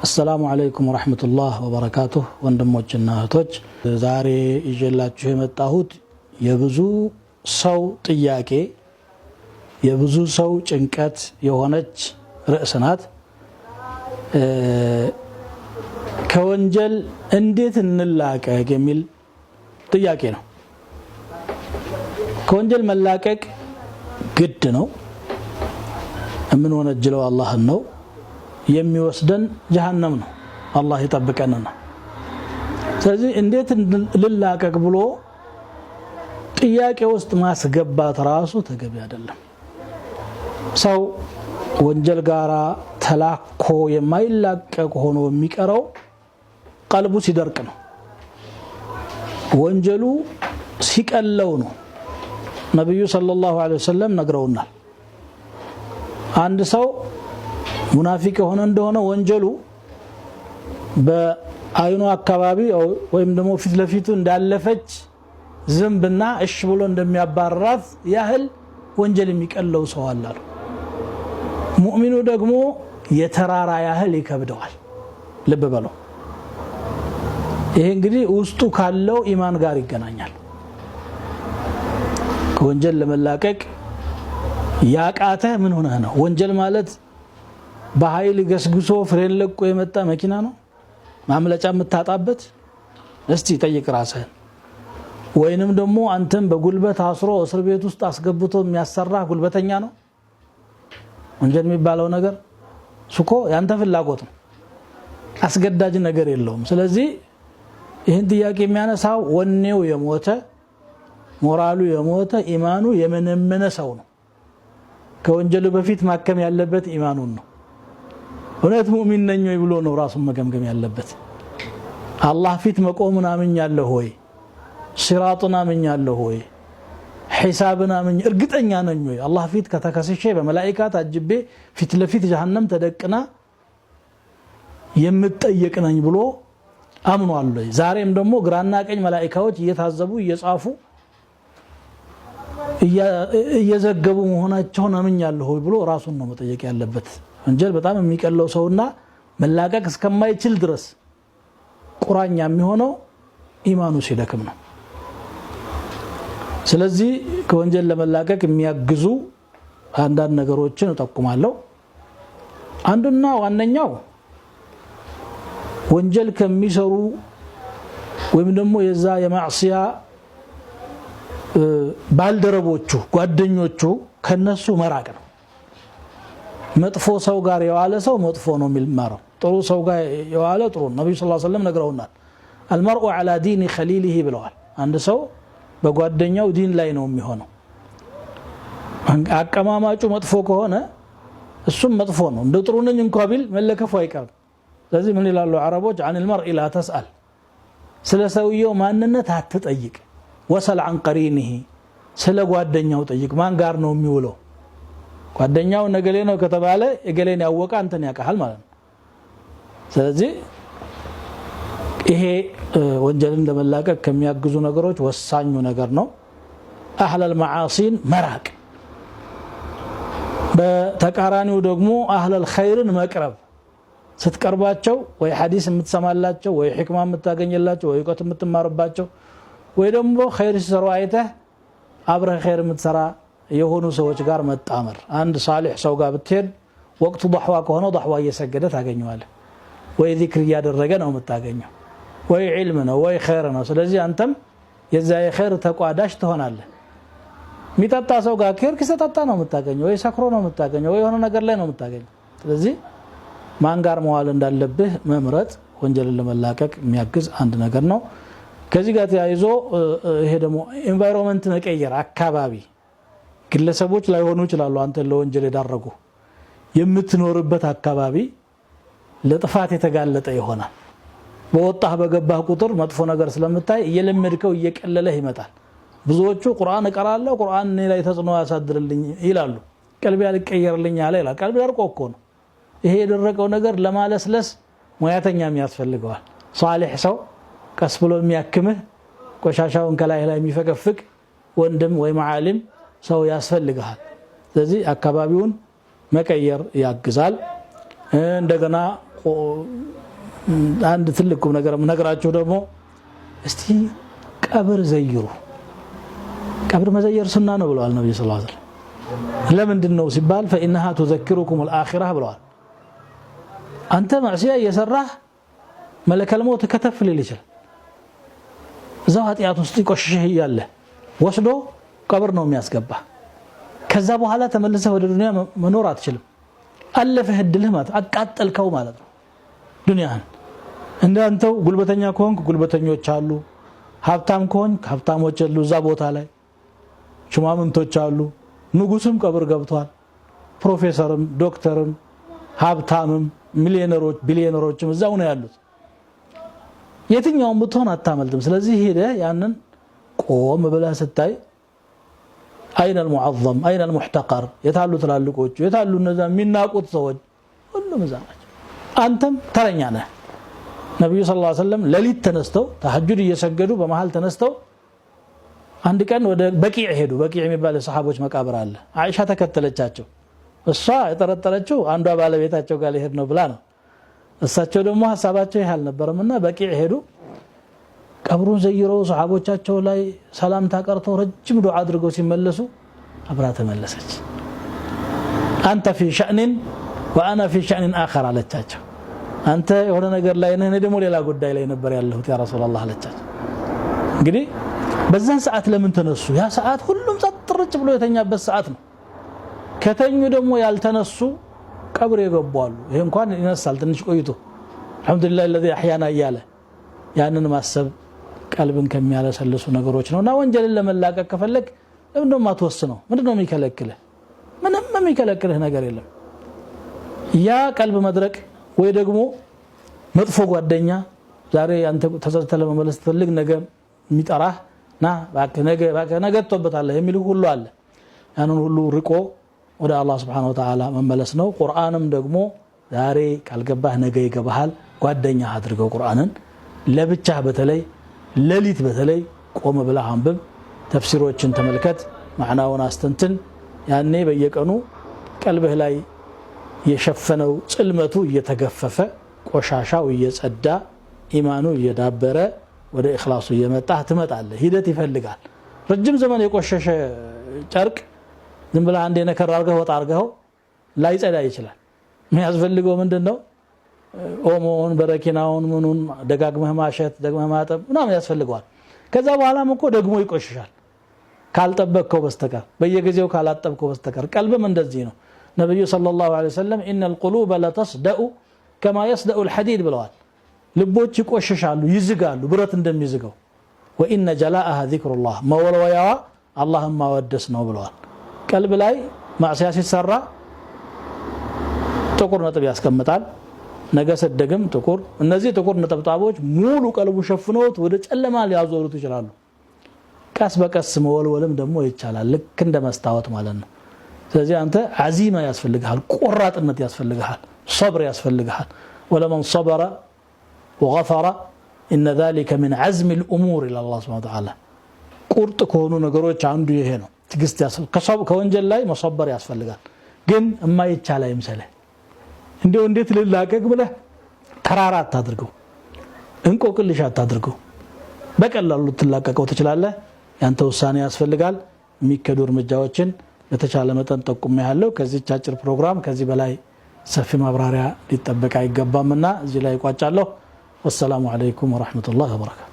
السلام عليكم ورحمة الله وبركاته። ወንድሞችና እህቶች፣ ዛሬ ይዤላችሁ የመጣሁት የብዙ ሰው ጥያቄ፣ የብዙ ሰው ጭንቀት የሆነች ርዕስ ናት። ከወንጀል እንዴት እንላቀቅ የሚል ጥያቄ ነው። ከወንጀል መላቀቅ ግድ ነው። የምንወነጅለው አላህን ነው። የሚወስደን ጀሀነም ነው። አላህ ይጠብቀንና። ስለዚህ እንዴት ልላቀቅ ብሎ ጥያቄ ውስጥ ማስገባት ራሱ ተገቢ አይደለም። ሰው ወንጀል ጋራ ተላኮ የማይላቀቅ ሆኖ የሚቀረው ቀልቡ ሲደርቅ ነው። ወንጀሉ ሲቀለው ነው። ነቢዩ ሰለላሁ ዐለይሂ ወሰለም ነግረውናል። አንድ ሰው ሙናፊቅ የሆነ እንደሆነ ወንጀሉ በአይኑ አካባቢ ወይም ደግሞ ፊት ለፊቱ እንዳለፈች ዝንብና እሽ ብሎ እንደሚያባርራት ያህል ወንጀል የሚቀለው ሰው አለ አሉ። ሙእሚኑ ደግሞ የተራራ ያህል ይከብደዋል። ልብ በለው። ይሄ እንግዲህ ውስጡ ካለው ኢማን ጋር ይገናኛል። ከወንጀል ለመላቀቅ ያቃተህ ምን ሆነህ ነው? ወንጀል ማለት በኃይል ገስግሶ ፍሬን ለቆ የመጣ መኪና ነው ማምለጫ የምታጣበት? እስቲ ጠይቅ ራስህን። ወይንም ደግሞ አንተም በጉልበት አስሮ እስር ቤት ውስጥ አስገብቶ የሚያሰራህ ጉልበተኛ ነው? ወንጀል የሚባለው ነገር እሱ እኮ ያንተ ፍላጎት ነው፣ አስገዳጅ ነገር የለውም። ስለዚህ ይህን ጥያቄ የሚያነሳው ወኔው የሞተ፣ ሞራሉ የሞተ፣ ኢማኑ የመነመነ ሰው ነው። ከወንጀሉ በፊት ማከም ያለበት ኢማኑን ነው። እውነት ሙእሚን ነኝ ወይ ብሎ ነው ራሱን መገምገም ያለበት። አላህ ፊት መቆሙን አምኛለሁ ወይ? ሲራጡን አምኛለሁ ወይ? ሒሳብን አምኝ እርግጠኛ ነኝ ወይ? አላህ ፊት ከተከስሼ በመላኢካ ታጅቤ ፊት ለፊት ጀሀነም ተደቅና የምጠየቅ ነኝ ብሎ አምኗል ወይ? ዛሬም ደግሞ ግራና ቀኝ መላኢካዎች እየታዘቡ፣ እየጻፉ፣ እየዘገቡ መሆናቸውን አምኛለሁ ወይ ብሎ ራሱን ነው መጠየቅ ያለበት። ወንጀል በጣም የሚቀለው ሰውና መላቀቅ እስከማይችል ድረስ ቁራኛ የሚሆነው ኢማኑ ሲደክም ነው። ስለዚህ ከወንጀል ለመላቀቅ የሚያግዙ አንዳንድ ነገሮችን እጠቁማለሁ። አንዱና ዋነኛው ወንጀል ከሚሰሩ ወይም ደግሞ የዛ የማዕሲያ ባልደረቦቹ፣ ጓደኞቹ ከነሱ መራቅ ነው። መጥፎ ሰው ጋር የዋለ ሰው መጥፎ ነው የሚማረው። ጥሩ ሰው ጋር የዋለ ጥሩ ነው። ነብዩ صلى الله عليه وسلم ነግረውናል። المرء على دين خليله ብለዋል። አንድ ሰው በጓደኛው ዲን ላይ ነው የሚሆነው። አቀማማጩ መጥፎ ከሆነ እሱም መጥፎ ነው። እንደ ጥሩ ነኝ እንኳ ቢል መለከፉ አይቀርም። ስለዚህ ምን ይላሉ አረቦች? عن المرء لا تسأل፣ ስለ ሰውየው ማንነት አትጠይቅ። وسل عن قرينه፣ ስለ ጓደኛው ጠይቅ። ማን ጋር ነው የሚውለው? ጓደኛው ነገሌ ነው ከተባለ እገሌን ያወቀ አንተን ያውቃል ማለት ነው። ስለዚህ ይሄ ወንጀልን ለመላቀቅ ከሚያግዙ ነገሮች ወሳኙ ነገር ነው። አህለል መዓሲን መራቅ፣ በተቃራኒው ደግሞ አህለል ኸይርን መቅረብ። ስትቀርባቸው ወይ ሐዲስ የምትሰማላቸው፣ ወይ ሕክማ የምታገኝላቸው፣ ወይ እውቀት የምትማርባቸው፣ ወይ ደግሞ ኸይር ሲሰሩ አይተህ አብረህ ኸይር የምትሰራ የሆኑ ሰዎች ጋር መጣመር። አንድ ሳሊሕ ሰው ጋር ብትሄድ ወቅቱ ዳሕዋ ከሆነ ዳሕዋ እየሰገደ ታገኘዋለህ። ወይ ዚክር እያደረገ ነው የምታገኘው፣ ወይ ዒልም ነው፣ ወይ ኸይር ነው። ስለዚህ አንተም የዛ የኸይር ተቋዳሽ ትሆናለህ። የሚጠጣ ሰው ጋር ከሄድክ ሲጠጣ ነው የምታገኘው፣ ወይ ሰክሮ ነው የምታገኘው፣ ወይ የሆነ ነገር ላይ ነው የምታገኘው። ስለዚህ ማን ጋር መዋል እንዳለብህ መምረጥ ወንጀልን ለመላቀቅ የሚያግዝ አንድ ነገር ነው። ከዚህ ጋር ተያይዞ ይሄ ደግሞ environment መቀየር፣ አካባቢ ግለሰቦች ላይሆኑ ይችላሉ አንተን ለወንጀል የዳረጉ፣ የምትኖርበት አካባቢ ለጥፋት የተጋለጠ ይሆናል። በወጣህ በገባህ ቁጥር መጥፎ ነገር ስለምታይ እየለመድከው እየቀለለህ ይመጣል። ብዙዎቹ ቁርአን እቀራለሁ፣ ቁርአን እኔ ላይ ተጽዕኖ ያሳድርልኝ ይላሉ። ቀልቤ አልቀየርልኝ አለ ይላል። ቀልቤ ደርቆ እኮ ነው። ይሄ የደረቀው ነገር ለማለስለስ ሙያተኛም ያስፈልገዋል። ሷሊሕ ሰው፣ ቀስ ብሎ የሚያክምህ፣ ቆሻሻውን ከላይ ላይ የሚፈቀፍቅ ወንድም ወይ መዓሊም ሰው ያስፈልግሃል። ስለዚህ አካባቢውን መቀየር ያግዛል። እንደገና አንድ ትልቅ ቁም ነገር የምነግራችሁ ደግሞ እስቲ ቀብር ዘይሩ። ቀብር መዘየር ሱና ነው ብለዋል ነብዩ صلى الله عليه وسلم። ለምንድን ነው ሲባል فإنها تذكركم الآخرة ብለዋል። አንተ ማዕሲያ እየሰራህ ملك الموت ከተፍ ሊል ይችላል። እዛው ኃጢአት ውስጥ ይቆሽሽህ እያለ ወስዶ ቀብር ነው የሚያስገባ። ከዛ በኋላ ተመልሰህ ወደ ዱንያ መኖር አትችልም። አለፈህ እድልህ ማለት አቃጠልከው ማለት ነው ዱንያህን። እንዳንተው ጉልበተኛ ከሆንክ ጉልበተኞች አሉ፣ ሀብታም ከሆንክ ሀብታሞች አሉ፣ እዛ ቦታ ላይ ሹማምንቶች አሉ፣ ንጉስም ቀብር ገብቷል፣ ፕሮፌሰርም ዶክተርም ሀብታምም ሚሊዮነሮች ቢሊዮነሮችም እዛው ነው ያሉት። የትኛውም ብትሆን አታመልጥም። ስለዚህ ሄደህ ያንን ቆም ብለህ ስታይ أين المعظم أين المحتقر፣ የታሉ ትላልቆቹ፣ የታሉ እነዛ የሚናቁት ሰዎች፣ ሁሉም እዛ ናቸው። አንተም ተረኛ ነህ። ነቢዩ صلى الله عليه وسلم ሌሊት ተነስተው ተሐጁድ እየሰገዱ በመሃል ተነስተው አንድ ቀን ወደ በቂዕ ሄዱ። በቂዕ የሚባል የሰሓቦች መቃብር አለ። አይሻ ተከተለቻቸው። እሷ የጠረጠረችው አንዷ ባለቤታቸው ጋር ሊሄድ ነው ብላ ነው። እሳቸው ደግሞ ሀሳባቸው ይህ አልነበረምና በቂዕ ሄዱ። ቀብሩን ዘይረው ሰሓቦቻቸው ላይ ሰላምታ ቀርተው ረጅም ዱዓ አድርገው ሲመለሱ አብራ ተመለሰች። أنت في شأن وأنا في شأن آخر አለቻቸው። አንተ የሆነ ነገር ላይ ነህ፣ እኔ ደግሞ ሌላ ጉዳይ ላይ ነበር ያለሁት يا رسول الله አለቻቸው። እንግዲህ በዛን ሰዓት ለምን ተነሱ? ያ ሰዓት ሁሉም ጸጥ ረጭ ብሎ የተኛበት ሰዓት ነው። ከተኙ ደግሞ ያልተነሱ ቀብር የገቡ አሉ። ይሄ እንኳን ይነሳል ትንሽ ቆይቶ الحمد لله الذي أحيانا እያለ ያንን ማሰብ ቀልብን ከሚያለሰልሱ ነገሮች ነውና ወንጀልን ለመላቀቅ ከፈለግ ለምን ደሞ አትወስነው? ምንድነው የሚከለክልህ? ምንም የሚከለክልህ ነገር የለም። ያ ቀልብ መድረቅ ወይ ደግሞ መጥፎ ጓደኛ ዛሬ አንተ ተጸጽተህ ለመመለስ ትፈልግ ነገ የሚጠራህ ና እባክህ ነገ እባክህ ነገ ትቶበታለህ የሚልህ ሁሉ አለ። ያንን ሁሉ ርቆ ወደ አላህ سبحانه وتعالى መመለስ ነው። ቁርአንም ደግሞ ዛሬ ካልገባህ ነገ ይገባሃል። ጓደኛ አድርገው ቁርአንን ለብቻህ፣ በተለይ ሌሊት በተለይ ቆም ብለህ አንብብ፣ ተፍሲሮችን ተመልከት፣ ማዕናውን አስተንትን። ያኔ በየቀኑ ቀልብህ ላይ የሸፈነው ጽልመቱ እየተገፈፈ ቆሻሻው እየጸዳ ኢማኑ እየዳበረ ወደ ኢኽላሱ እየመጣህ ትመጣለህ። ሂደት ይፈልጋል። ረጅም ዘመን የቆሸሸ ጨርቅ ዝም ብለህ አንዴ ነከር አድርገህ ወጣ አድርገኸው ላይጸዳ ይችላል። የሚያስፈልገው ምንድን ነው? ኦሞውን በረኪናውን ምኑን ደጋግመህ ማሸት ደግመህ ማጠብ ምናምን ያስፈልገዋል። ከዛ በኋላም እኮ ደግሞ ይቆሽሻል ካልጠበቅከው በስተቀር በየጊዜው ካላጠብከው በስተቀር። ቀልብም እንደዚህ ነው። ነብዩ صلى الله عليه وسلم إن القلوب لتصدأ كما يصدأ الحديد ብለዋል። ልቦች ይቆሽሻሉ፣ ይዝጋሉ፣ ብረት እንደሚዝገው። وإن جلاءها ذكر الله መወልወያዋ አላህን ማወደስ ነው ብለዋል። ቀልብ ላይ ማዕሲያ ሲሰራ ጥቁር ነጥብ ያስቀምጣል። ነገ ሰደግም ጥቁር። እነዚህ ጥቁር ነጠብጣቦች ሙሉ ቀልቡ ሸፍነውት ወደ ጨለማ ሊያዞሩት ይችላሉ። ቀስ በቀስ መወልወልም ደግሞ ይቻላል፣ ልክ እንደ መስታወት ማለት ነው። ስለዚህ አንተ عزيمة ያስፈልግሃል፣ ቆራጥነት ያስፈልግሃል፣ ሰብር ያስፈልግሃል። ولمن صبر وغفر إن ذلك من عزم الأمور ይላል አላህ سبحانه وتعالى። ቁርጥ ከሆኑ ነገሮች አንዱ ይሄ ነው። ትግስት ከወንጀል ላይ መሰበር ያስፈልጋል። ግን እማይቻል አይምሰልህ። እንዲያው እንዴት ልላቀቅ ብለህ ተራራ አታድርገው፣ እንቆቅልሽ አታድርገው። በቀላሉ ልትላቀቀው ትችላለህ። ያንተ ውሳኔ ያስፈልጋል። የሚከዱ እርምጃዎችን በተቻለ መጠን ጠቁሜ ያለው። ከዚህች አጭር ፕሮግራም ከዚህ በላይ ሰፊ ማብራሪያ ሊጠበቅ አይገባምና እዚህ ላይ እቋጫለሁ። ወሰላሙ አለይኩም ወረሕመቱላህ ወበረካቱ።